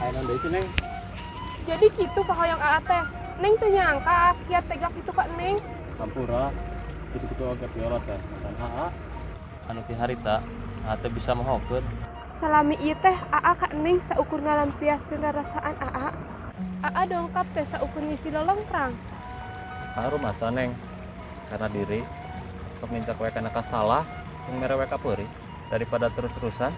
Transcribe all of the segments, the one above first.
Aya naon deui Neng? Jadi kitu kahoyong Aa teh. Neng teu nyangka kiat tega kitu ka Neng. Hampura, kitu-kitu oge Viola teh mantan Aa. Anu ti harita Aa teh bisa mohokeun. Salami ieu teh Aa ka Neng saukur ngalampiaskeun rarasaan Aa. Aa dongkap teh saukur ngisi lolongkrang. Rumasa Neng, karena diri sok nincak we kana kasalah jeung mere we kapeurih daripada terus-terusan.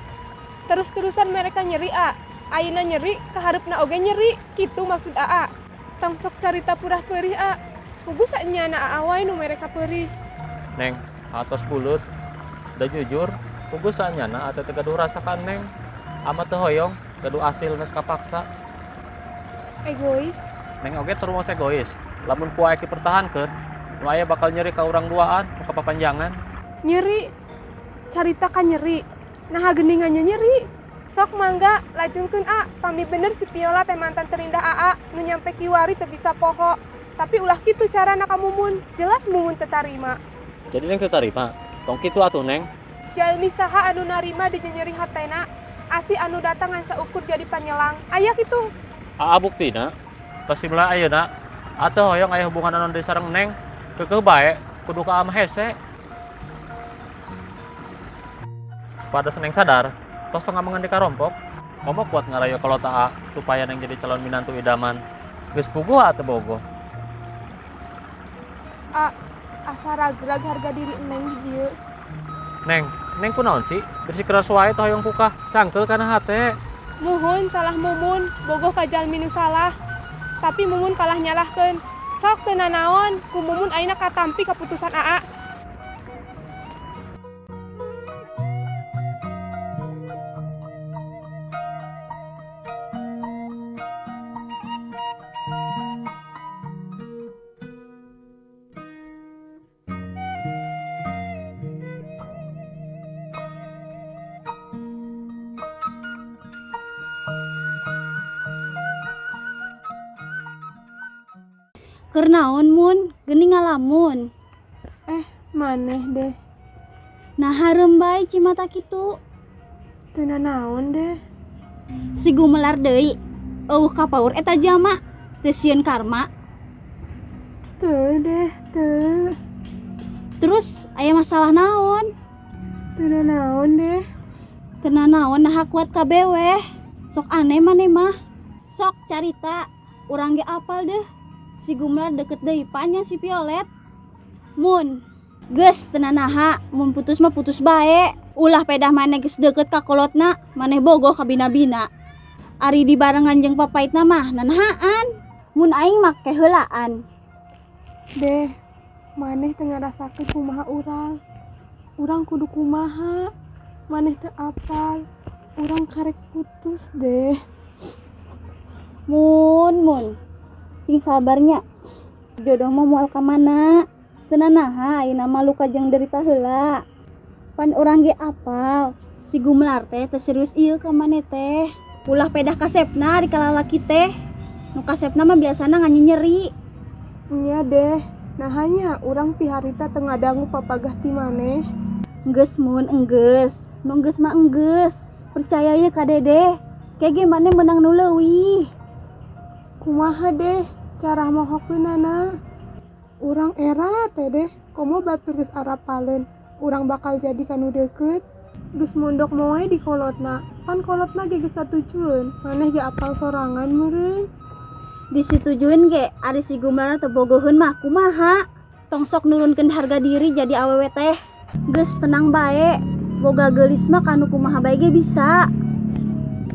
Terus-terusan mereka nyeri A. Ayeuna nyeri, kahareupna oge nyeri, kitu maksud Aa. Tong sok carita purah peurih A. Puguh sanyana Aa wae nu mere kapeurih. Neng, atos buleut. Da jujur, puguh sanyana Aa teh gaduh rasa ka Neng. Ama teu hoyong, gaduh asil geus kapaksa. Egois. Neng oge terus egois. Lamun ku aek dipertahankeun, nu aya bakal nyeri ka urang duaan, nu kapapanjangan. Nyeri. Carita ka nyeri. Naha geuningannya nyeri. Sok mangga lajengkeun A, pami bener si Viola teh mantan terindah Aa, nu nyampe kiwari teu bisa poho. Tapi ulah kitu carana ka Mumun, jelas Mumun teu tarima. Jadi Neng teu tarima? Tong kitu atuh Neng. Jalmi saha anu narima dijenyeri hatena, asih anu datang ngan saukur jadi panyelang. Aya kitu. Aa buktina, pasti mulai ayeuna Aa teu hoyong aya hubungan anu deui sareng Neng. Keukeuh bae kudu ka Aa mah hese. Pada Neng sadar, tos ngamangan di karompok, komo kuat ngarayo kolot Aa supaya Neng jadi calon minantu idaman. Geus puguh Aa teu bogoh. A, asa ragrag harga diri Neng di dieu. Neng, Neng kunaon sih? Bersikeras wae teh hoyong kukah, cangkeul kana hate. Muhun salah Mumun, bogoh ka jalmi nu salah. Tapi Mumun kalah nyalahkeun. Sok teu nanaon, ku Mumun ayeuna katampi kaputusan Aa. Keur naon Mun, geuning ngalamun. Maneh deh. Nah hareum bae cimata kitu. Teu nanaon deh. Si gumelar deui. Eueuh kapaur eta jalma, teu sieun karma. Teu deh, teu. Terus aya masalah naon? Teu nanaon deh. Teu nanaon naha kuat kabeh weh. Sok aneh maneh mah. Sok carita, urang ge apal deh. Si Gumelar deket deui panya si Violet. Mun, geus teu nanaha, mun putus mah putus bae. Ulah pedah maneh geus deket ka kolotna, maneh bogoh ka bina-bina. Ari dibarengan jeung papaitna mah nanahaan. Mun aing mah keheulaan. Deh, maneh teu ngarasakeun kumaha urang. Urang kudu kumaha? Maneh teu apal. Urang karek putus deh. Mun, mun. Cing sabarnya. Jodoh mah moal ka mana? Teu nanaha ayeuna mah luka jeung derita heula. Pan urang ge apal. Si Gumelar teh teu serius ieu ka maneh teh. Ulah pedah kasepna ari ka lalaki teh. Nu kasepna mah biasana nganyinyeri. Nya deh, nahanya urang ti harita teu ngadangu papagah ti maneh. Enggeus Mun, enggeus. Nu enggeus mah enggeus. Percaya ye ka Dedeh. Kege maneh meunang nu leuwih. Kumaha deh cara mohokeunana? Urang era teh deh, komo batur geus arapaleun. Urang bakal jadi kanu deukeut. Geus mondok moe di kolotna. Pan kolotna ge geus satujueun. Maneh ge apal sorangan meureun. Disitujuin ge ari si Gumelar teu bogoheun mah kumaha? Tong sok nurunkeun harga diri jadi awewe teh. Geus tenang bae. Boga geulis mah kanu kumaha bae ge bisa.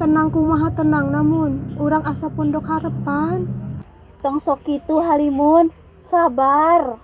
Tenang kumaha tenang namun urang asa pondok harepan. Tong sok kitu Halimun, sabar.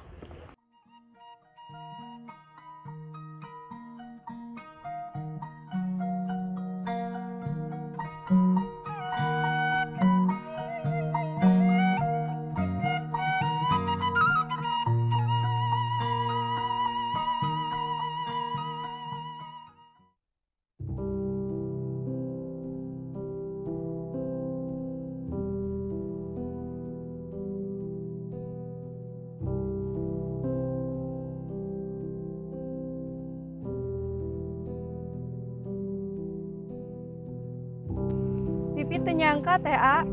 Pipi teu nyangka teh A.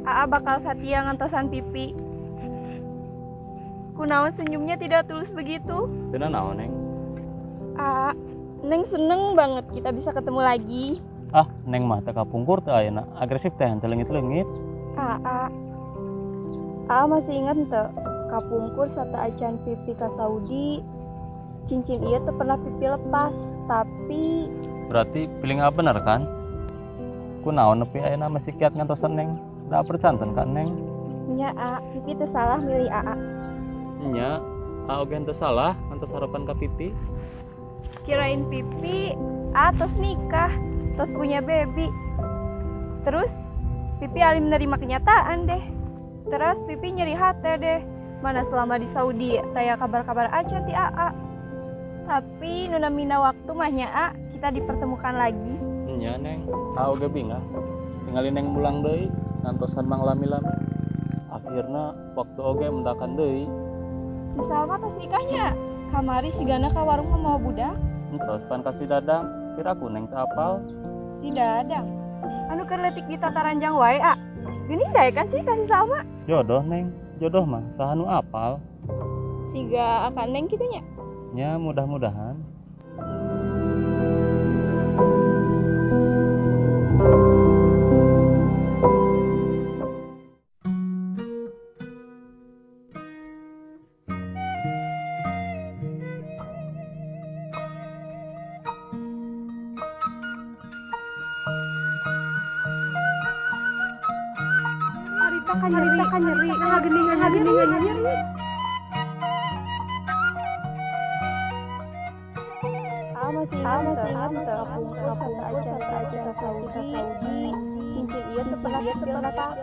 Aa bakal satia ngantosan Pipi. Kunaon senyumnya tidak tulus begitu? Teu naon, Neng? A, Neng seneng banget kita bisa ketemu lagi. Ah, Neng mah teu kapungkur teh ayeuna. Agresif teh henteu leungit-leungit. Aa. Aa masih ingat teu? Kapungkur sateuacan Pipi ka Saudi. Cincin ieu teu pernah Pipi lepas, tapi berarti piling bener kan? Kunaon nepi ayeuna masih kiat ngantosan Neng? Da percanten kan Neng? Nya A, Pipi teu salah milih AA. Nya, A oge teu salah ngantos harapan ka Pipi. Kirain Pipi A tos nikah, tos punya baby. Terus Pipi alim menerima kenyataan deh. Terus Pipi nyeri hati deh. Mana selama di Saudi taya kabar-kabar acan ti AA. Tapi nuna mina waktu mah nya A, kita dipertemukan lagi. Nya Neng, A oge bingah. Tinggalin Neng mulang deui, ngantosan mang lami-lami. Akhirna waktu oge mendakan deui. Si Salma tos nikahnya. Kamari sigana ka warung mah mau budak. Entos pan ka si Dadang, piraku Neng teu apal. Si Dadang. Anu keur leutik di tataranjang wae, A. Geuning daekan sih ka si Salma. Jodoh Neng, jodoh mah saha nu apal. Siga akan Neng kitu nya. Nya mudah-mudahan. Carita kan nyeri, nah geuningan nyeri. A masih ingat teu kapungkur sateuacan ka Saudi. Cincin ieu teu pernah Pipi lepas.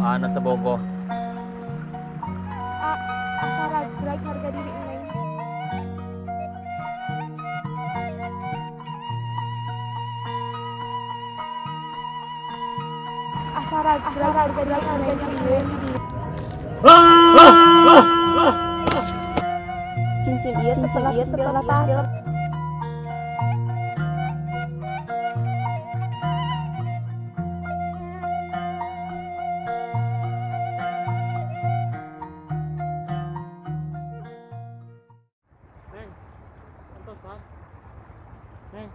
Ana teu bogoh. A, asa ragrag harga diri Neng. Asa ragrag harga diri Neng. Cincin ieu teu pernah Pipi lepas. Neng, antosan. Neng,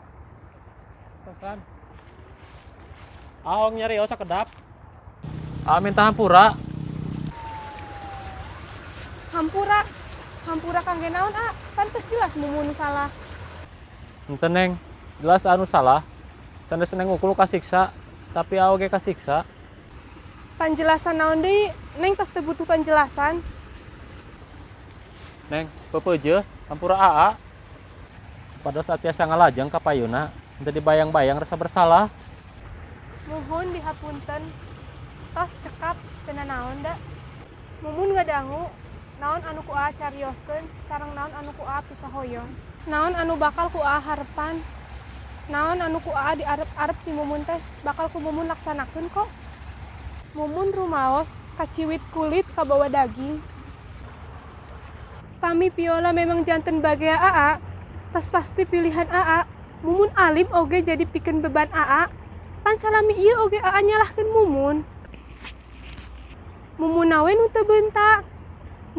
antosan. Aong nyari osa kedap. A minta hampura. Hampura, hampura kangge naon A? Pantes jelas Mumun salah. Henteu Neng, jelas anu salah. Sanes Neng ukul kasiksa, tapi A oge kasiksa. Panjelasan naon deui? Neng tos teu butuh panjelasan. Neng, peupeujeuh hampura AA. Supados atiasa ngalajeng ka payuna, henteu dibayang-bayang rasa bersalah. Muhun dihapunten. Tos cekap teu nanaon da. Mumun ngadangu naon anu ku Aa carioskeun sareng naon anu ku Aa pikahoyong. Naon anu bakal ku Aa harepan. Naon anu ku Aa diarep-arep ti Mumun teh bakal ku Mumun laksanakeun kok. Mumun rumaos kaciwit kulit kabawa daging. Pami Piola memang janten bagea Aa, tos pasti pilihan Aa. Mumun alim oge jadi pikeun beban Aa. Pan salami ieu oge Aa nyalahkeun Mumun. Mumun awe nu teu beunta.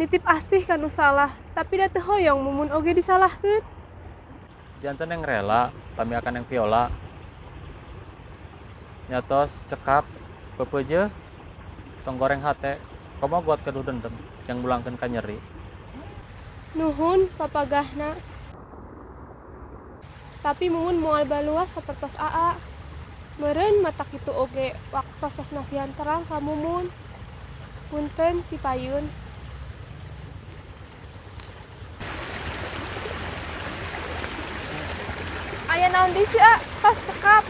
Nitip asih ka nu salah, tapi da teu hoyong Mumun oge disalahkeun. Janten Neng rela pami akan Neng Piola. Nyatos cekap peupeujeuh tong goreng hate, komo buat keduh dendem yang bulangkeun ka nyeri. Nuhun papagahna. Tapi Mumun moal baluas sapertos Aa. Meureun mata kitu oge waktos tos masihan terang ka Mumun. Punten pipayun. Aya naon deui sih, A? Tos cekap.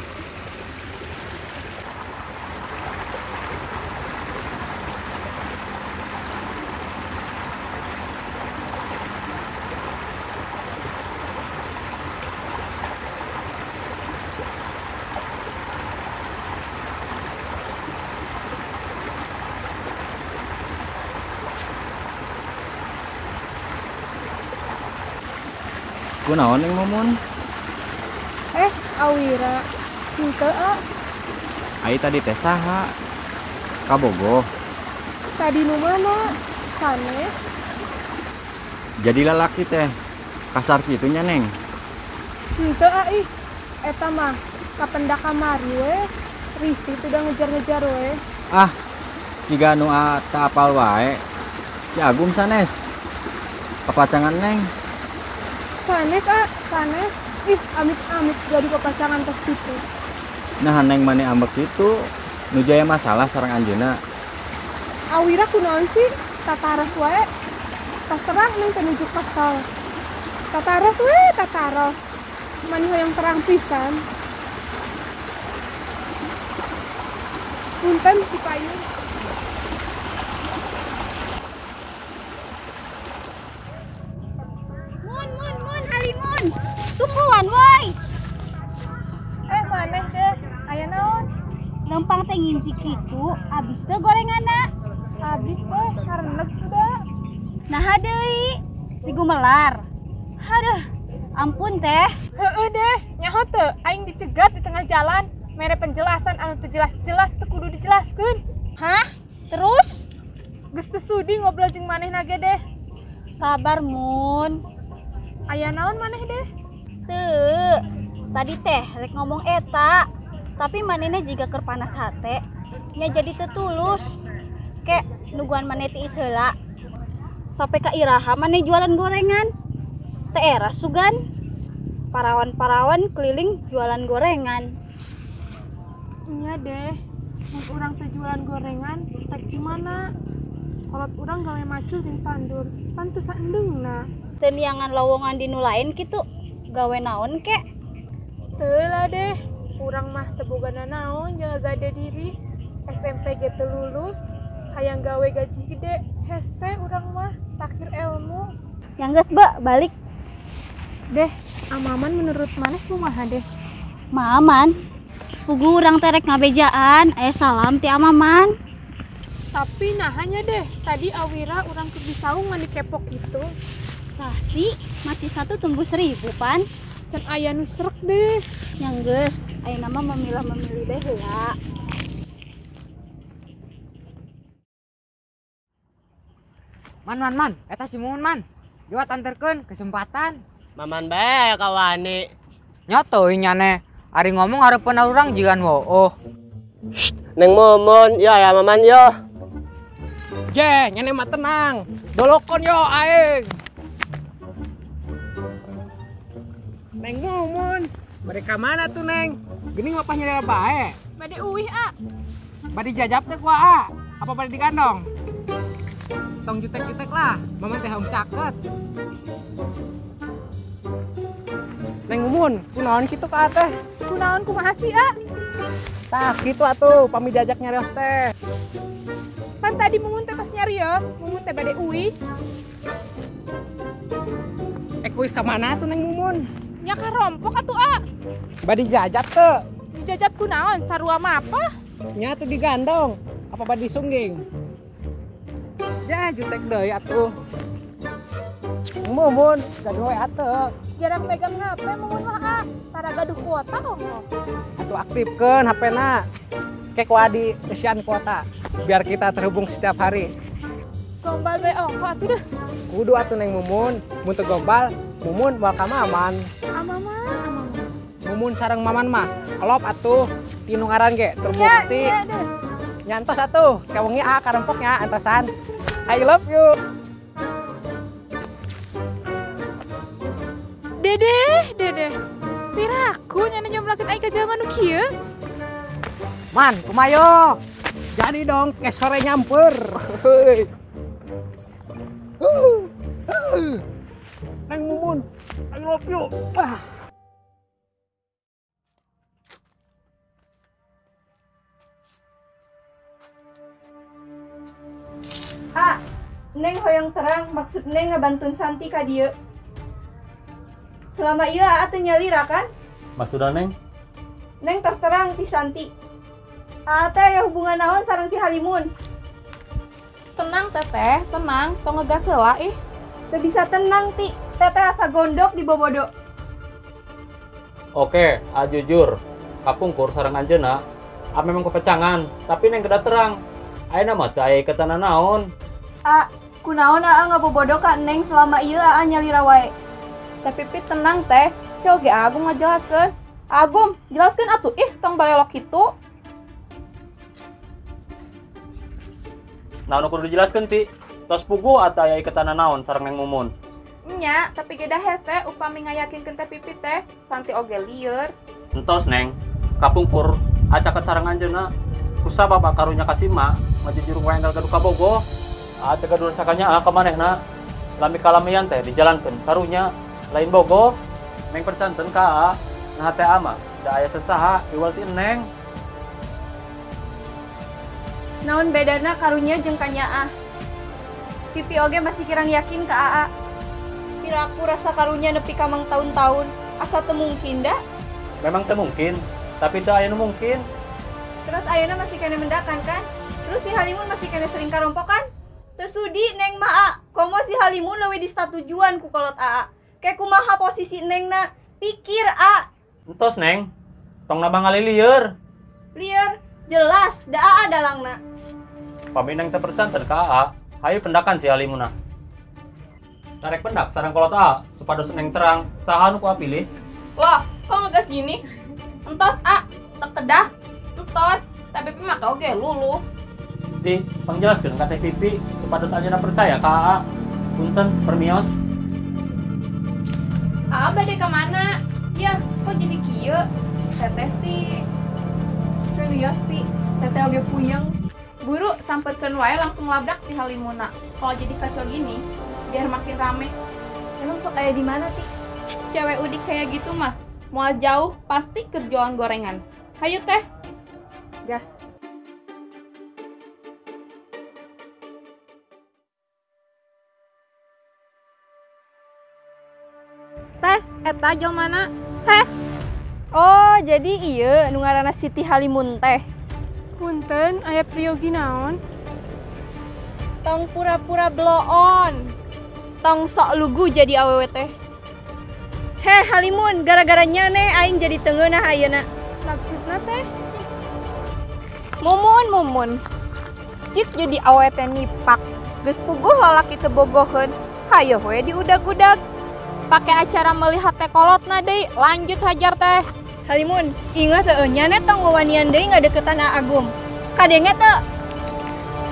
Kunaon Neng Mumun? Awira. Henteu a. Ai tadi teh saha? Kabogoh. Tadi nu mana? Sanes. Jadi lalaki teh kasar kitu nya Neng. Henteu a ih. Eta mah kapendak kamari we. Risih udah ngejar-ngejar we. Ah, ciga nu a teu apal wae. Si Agung sanes. Papacangan Neng. Sanes a, sanes. Ih, amit-amit jadi papacangan tos kitu. Nah, Neng mane ambek kitu. Nu jaya masalah sareng anjeunna. Awira kunaon sih? Tataros wae. Tas terang Neng teh nuju kesel. Tataros we, tataros. Mani hoyong terang pisan. Punten si payung. Mun, mun, mun, Halimun. Tungguan woi. Maneh deh, aya naon? Lempang teh nginci kitu, abis teh gorenganna. Abis teh karenek sudah. Nah deui, si gumelar. Haduh, ampun teh. Heeh deh, nyaho teu aing dicegat di tengah jalan. Mere penjelasan anu teu jelas-jelas teu kudu dijelaskeun. Hah? Terus? Geus teu sudi ngobrol jeung manehna ge deh. Sabar Mun. Aya naon maneh deh? Teu. Tadi teh rek ngomong eta, tapi manehna jiga keur panas hate, nya jadi teu tulus. Kek nungguan maneh tiis heula. Sampai ka iraha maneh jualan gorengan. Teu era sugan. Parawan-parawan keliling jualan gorengan. Nya deh, mun urang teh jualan gorengan, rek di mana? Kolot urang gawe macul jeung tandur, pan teu saendeungna. Teu niangan lowongan di nu lain kitu, gawe naon kek? Teu lah deh, urang mah teu boga nanaon jeung gade diri. SMP ge teu lulus, hayang gawe gaji gede, hese urang mah takir ilmu. Yang geus be, balik. Deh, amaman menurut maneh kumaha deh? Maman, pugu urang terek ngabejaan, aya salam ti amaman. Tapi nahanya deh, tadi Awira urang keur di saung mani kepok gitu. Tah si, mati satu tumbuh 1000 pan. Can aya nu srek deh. Yang geus, ayeuna mah memilah-memilih deh heula. Man man man, eta si Mumun man. Juat anterkeun kesempatan. Maman bae aya kawani. Nya teuing nyane. Ari ngomong hareupeun urang jigan wooh. Neng Mumun, yo aya Maman yo. Je, nyane mah tenang. Dolokon yo aing. Neng Mumun, mereka mana tuh Neng? Geuning mah nyalira bae. Bade uwih a. Bade jajap teh ku a. Apa bade digandong? Tong jutek-jutek lah, Maman teh hoyong caket. Neng Mumun, kunaon kitu ka teh? Kunaon kumaha sih a? Tah kitu atuh, pami diajak nyarios teh. Pan tadi Mumun teh tos nyarios, Mumun teh bade uwih. Uwih ka mana tuh Neng Mumun? Nya karompok atuh a. Bade jajap teu? Dijajap kunaon? Sarua mapah? Nya tuh digandong, apa bade sungging? Ya jutek deui atuh. Mumun, gaduh we atuh. Jarang megang HP Mumun mah a, tara gaduh kuota ongkoh. Atuh aktifkeun HP-na. Kek wadi eusian kuota biar kita terhubung setiap hari. Gombal bae ongkoh atuh deh. Kudu atuh Neng Mumun, mun teu gombal, Mumun moal ka Maman. Amaman, amaman. Mumun sareng Maman mah klop atuh, tinu ngaran ge terbukti. Ya, ya, deh. Nyantos atuh, kawengi a karempoknya antosan. I love you. Dedeh, dedeh. Piraku nyana nyomlakeun aing ka jelema nu kieu. Man, kumayo. Jadi dong ke sore nyamper. Neng Mumun, I love you. Ah. A, Neng hoyong terang maksud Neng ngabantun Santi ka dieu. Selama ieu Aa teu nyalira kan? Maksudna Neng? Neng tos terang ti Santi. Aa teh aya hubungan naon sareng si Halimun? Tenang teteh, tenang, tong ngegas heula ih. Teu bisa tenang ti, teteh asa gondok di bobodo. Oke, a jujur. Kapungkur sareng anjeunna, a memang kepecangan, tapi Neng kedah terang. Ayeuna mah teu aya ikatan naon. A, kunaon aa ngabobodo ka Neng selama ieu aa nyalira wae. Teh Pipi tenang teh, ke oge Agum ngajelaskeun. Agum, jelaskeun atuh ih tong balelok kitu. Naon nu kudu dijelaskeun Ti? Tos puguh atuh aya ikatan naon sareng Neng Mumun. Nya, tapi ge da hese upami ngayakinkeun Teh Pipi teh, santi oge lieur. Entos Neng, kapungkur acaket sareng anjeunna. Kusabab karunya ka si Ma, ngajujur wae enggal gaduh kabogoh. Aa teh gaduh sakanya ka manehna. Lami kalamian teh dijalankeun karunya lain bogoh. Neng percanten ka aa, nah teh ama da aya sasaha iwal ti Neng. Naon bedana karunya jeung kanyaah? Pipi oge masih kirang yakin ka aa. Piraku rasa karunya nepi ka mang tahun-tahun, asa teu mungkin da? Memang teu mungkin, tapi teu aya nu mungkin. Terus ayeuna masih kene mendakan kan? Terus si Halimun masih kene sering karompokan? Teu sudi Neng mah aa, komo si Halimun leuwih disatujuan ku kolot aa. Ke kumaha posisi Neng na? Pikir aa. Entos Neng, tong nambah ngalilieur. Lieur, jelas da aa dalangna. Pami Neng teu percanten ka aa, hayu pendakan si Halimuna. Tarek pendak sareng kolot aa supados Neng terang, saha nu ku aa pilih? Loh, kok ngegas gini? Entos a, teu kedah. Entos, Teh Pipi mah oge luluh. Ti, pangjelaskeun ka Teh Pipi supados anjeunna percaya ka aa. Punten, permios. Aa bade ka mana? Yah, kok jadi kieu? Teteh sih. Permios Pi, teteh oge puyeng. Buru samperkeun wae langsung labrak si Halimuna. Kalau jadi kacau gini, biar makin rame. Emang sok aya di mana Ti? Cewek udik kayak gitu mah, moal jauh pasti keur jualan gorengan. Hayu teh. Gas. Teh, eta jelmana? Teh. Oh, jadi ieu nu ngaranna Siti Halimun teh. Punten, aya priyogi naon? Tong pura-pura bloon. Tong sok lugu jadi awewe teh. Heh Halimun, gara-gara nyane aing jadi tengeunah ayeuna. Maksudna teh? Mumun, mumun. Cik jadi awewe teh nipak. Geus puguh lalaki teu bogoheun. Hayoh we diudag-udag. Pakai acara melihat teh kolotna deui, lanjut hajar teh. Halimun, ingat teu nyane tong wawanian deui ngadeukeutan A Agum. Kadenge teu?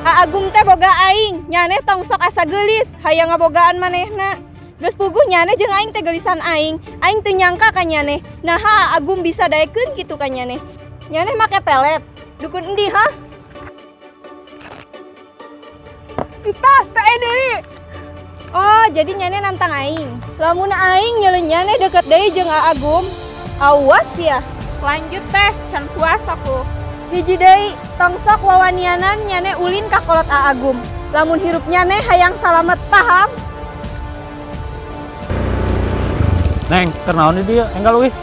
A Agum teh boga aing, nyane tong sok asa geulis, hayang ngabogaan manehna. Geus puguh nyane jeung aing teh geulisan aing, aing teu nyangka ka nyane. Naha A Agum bisa daekeun kitu ka nyane. Nyane make pelet, dukun endi hah? Entas teh deui. Oh, jadi nyane nantang aing. Lamun aing nyeuleun nyane deket deui jeung A Agum, awas ya. Lanjut teh, can puas aku. Hiji deui, tong sok wawanianan nyane ulin ka kolot A Agum. Lamun hirup nyane hayang salamet, paham? Neng, keur naon di dieu? Enggal uih.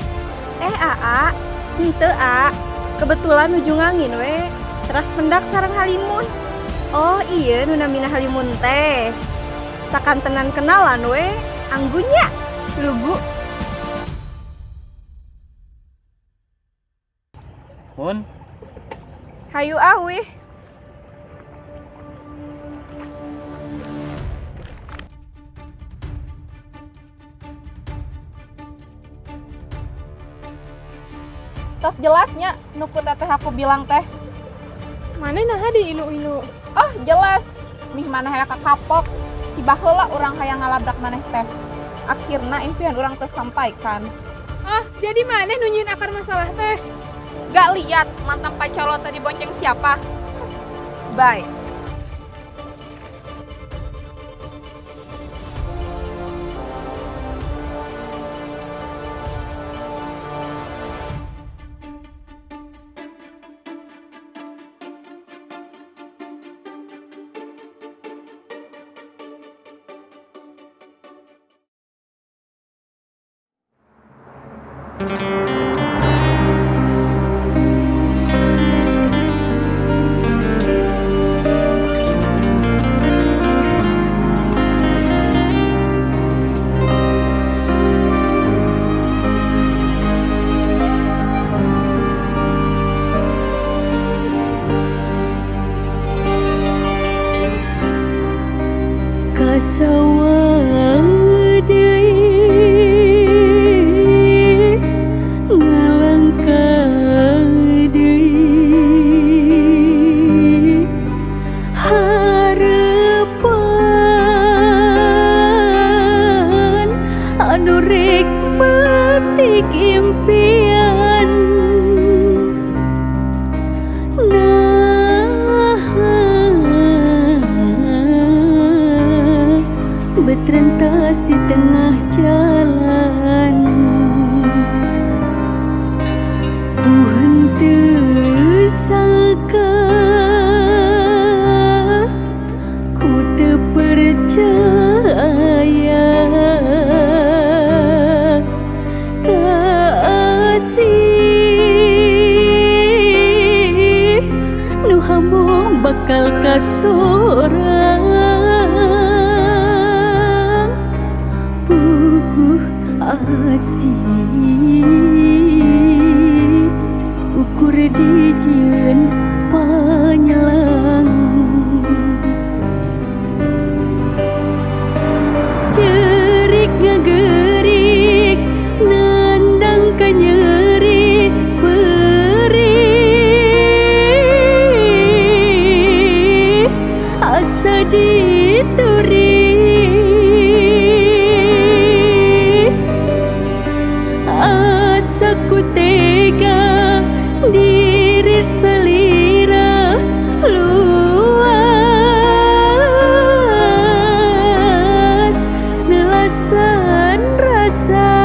Aa, henteu aa. Kebetulan nuju ngangin we. Teras pendak sareng Halimun. Oh iya, nu namina Halimun teh. Sakantenan kenalan we, anggunya lugu. Mun. Hayu ah wih. Tos jelasnya nu ku teteh aku bilang teh. Mana naha diilu-ilu? Oh jelas, mih mana hayang kakapok. Si baheula urang hayang ngalabrak maneh teh. Akhirna impian urang tersampaikan. Ah, jadi maneh nu nyieun akar masalah teh? Gak lihat mantan pacar lo tadi bonceng siapa? Bye. Rek metik impian. Nah, betrentas di tengah jalan. Ku henteu sangka, ku teu percaya kasih nu hamo bakal kasorang. Puguh asih ukur dijieun panyelang. Cerik ngagerik nandang kanyeri perih asa dituri. Asa ku tega diri selira luas nelasan rasa.